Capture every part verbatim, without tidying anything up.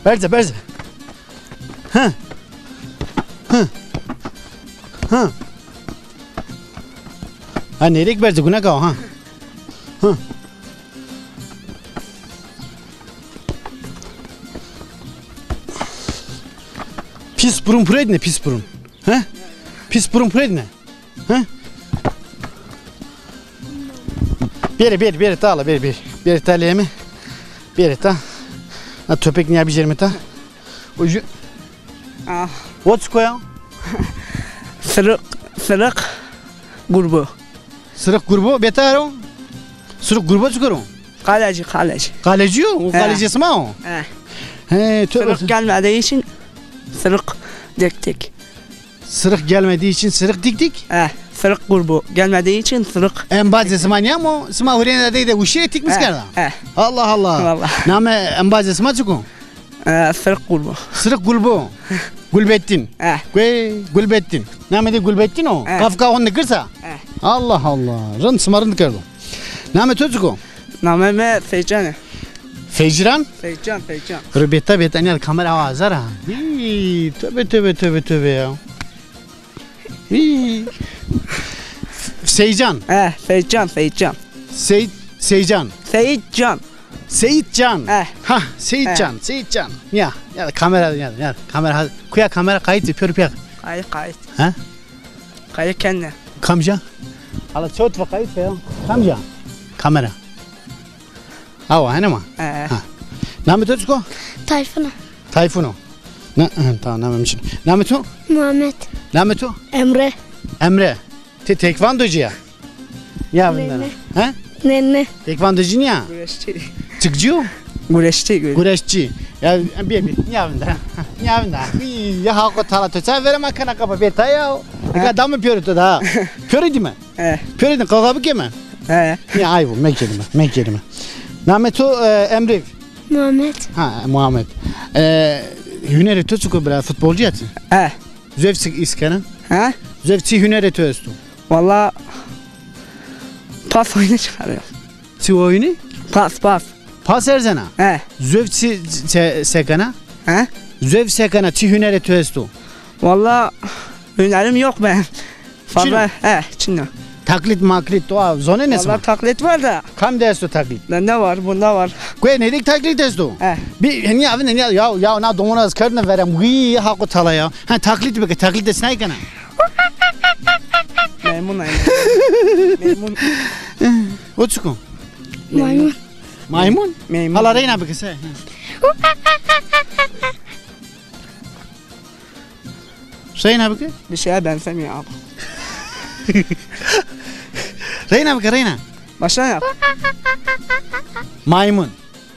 Berze, berze. Hı. Hı. Hı. Ha, nêrêk berze, guna ka, ha. Hı. Pîs burun purêdine, pîs burun. He? Pîs burun purêdine. He? Bêrê, bêrê, bêrê ta ala, bêrê, bêrê. Bêrê ta lê mi. Bêrê ta. Na topek nîya bijêrime ta. O ju-, ah. O çik o ya? Sirq, sirq gurbo. Sirq gurbo, bêta ero? Sirq gurbo çik o? Kalecî, kalecî. Kalecî yo? O kalecî sima o? He. He, tövbe. Sırık gelmediği için sırık dik dik. Sırık gelmediği için sırık dik dik? He, sırık grubu gelmediği için sırık. Embazê sima nîya mo? Sima hurêne de de uşîrê tik mis kerda? He. Allah Allah. Vallahi. Name embazê sima çik o? He, sırık grubu. Sırık grubu. Gulbettin. He. Guê Gulbettin. Name de Gulbettin o? He. Kafka honde girsa? He. Allah Allah. Rind, sima rind kerdo. Name to çik o? Name mi Feycan e. Fecran? Feycan, Feycan. Ro bêta, bêta, nîya kamera awa azar ha. Hî, tövbe, tövbe, tövbe, tövbe ya. Hî. Seycan. He, Feycan, Feycan. Seyit, Seycan. Seyitcan. Seyitcan. He. Ha, Seyitcan, he. Seyitcan. Nîya, ya kamera, ya, ya kamera. Kuya kamera kayıt yapıyor, pek. Kayıt, kayıt. Ha? Kayıt kendi. Kamca? Ala çewt ve kayıt ya. Kamca? Kamera. Awa, hene ma? Ee. Ha. Name to çik o? Tayfun o. Tayfun o. Na, ha, tamam, name mi çin. Name to? Muhammed. Name to? Emre. Emre. Ti tekvandoci ya? Ya vindana. Nene. Ha? Nene. Tekvandoci nîya? Güreşçi. Çikci yo? Güreşçi, güreşçi. Güreşçi. Ya, bir, bir, ya vindana. Ya vindana. Ya haqo tala to. Sen verema kana kapa bêta ya. Ha? Ka damı piyori to da. Piyori dime. He. Pêrê din qexa bikeme? He. Ya ayvo, mekerime, mekerime. Name to, e, Emre? Muhammed. Ha, Muhammed. E, hunerê to çik o bira, futbolcu ya ti? He. Zöv çi îs kena? He? Zöv çi hunerê to esto? Valla pas oyunu çıkarıyor. Çi oyunu? Pas, pas. Pas erzena? He. Zöv çi, çi, se kena? He? Zöv se kena, çi hunerê to esto? Valla hünerim yok ben. Fazla, he, çin o. Taklit maklit, o zonenê sima? Valla taklit var da. Kam de esto taklit? Bende var, bunda var. Kuye, nêdik taklit esto? He. Bir, niye abi, niye, ya, ya, na domona ez kerdine verem. Uy, haqo tala ya. Ha, taklit bike, taklit de sinay kena. Maymun ay. Maymun. O çik o? Maymun. Maymun? Maymun. Hala reyna bike se. Reyna bike? Bir şeye benzemiyor abi. Reyna bike, reyna. Baştan yap. Maymun.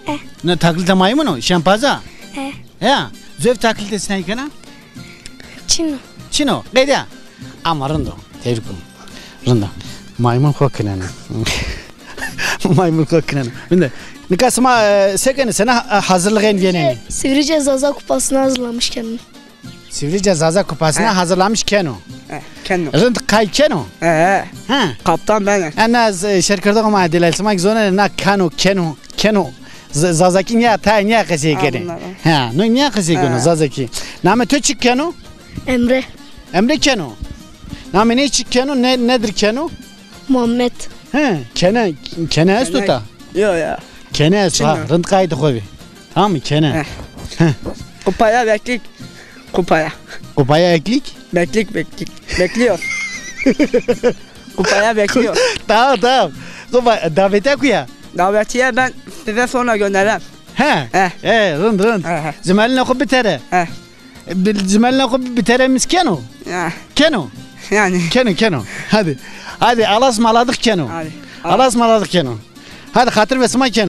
E. Ne, taklitê maymun o? Şempaza? E. Ya. Zöv taklitê sinay kena? Çin o. Çin o. Qeyde. Ama rind o. Tebrik o. Rind o. Maymun xo kinena. Maymun xo kinena. Rind o. Nika sima, e, se kenê, sena ha-, hazırlığên vênenê? Sivrice Zaza Kupası'na hazırlamış kendini. Sivrice Zaza Kupası'na, he, hazırlamış keno. He, keno. Rind qay keno? He, he. Ha. Kaptan ben. Ena ez, e, şêrkerdoxê ma Delal, sima ki zonenê na kano, keno, keno. Z-, Zazakî nîya, tayê nîya qesey kenê. Anladım. Ha, no nîya qesey keno, he, Zazakî. Namê to çik keno? Emre. Emre keno. Namê ney çik keno, ne, nedir keno? Muhammed. He, kene, kene esto ta? Yo ya. Kene esto ha, rind qaytê xo bî. Tamam mı? Kene. Heh. Heh. Kupaya beklik. Kupaya. Kupaya eklik? Beklik, beklik. Bekliyor. Kupaya bekliyor. Tamam, tamam. Kupa, davetiye kuya? Davetiye ben size sonra göndereyim. He. He. He, rind, rind. He, he. Zimelinê xo bitere. He. E, bil-, zimelinê xo bitere, mi îs keno? He. Keno. Yani. Keno, keno. Hadi. Hadi, Allah'a ısmarladık keno. Hadi. Allah'a ısmarladık keno. Hadi, xatir ve sima keno.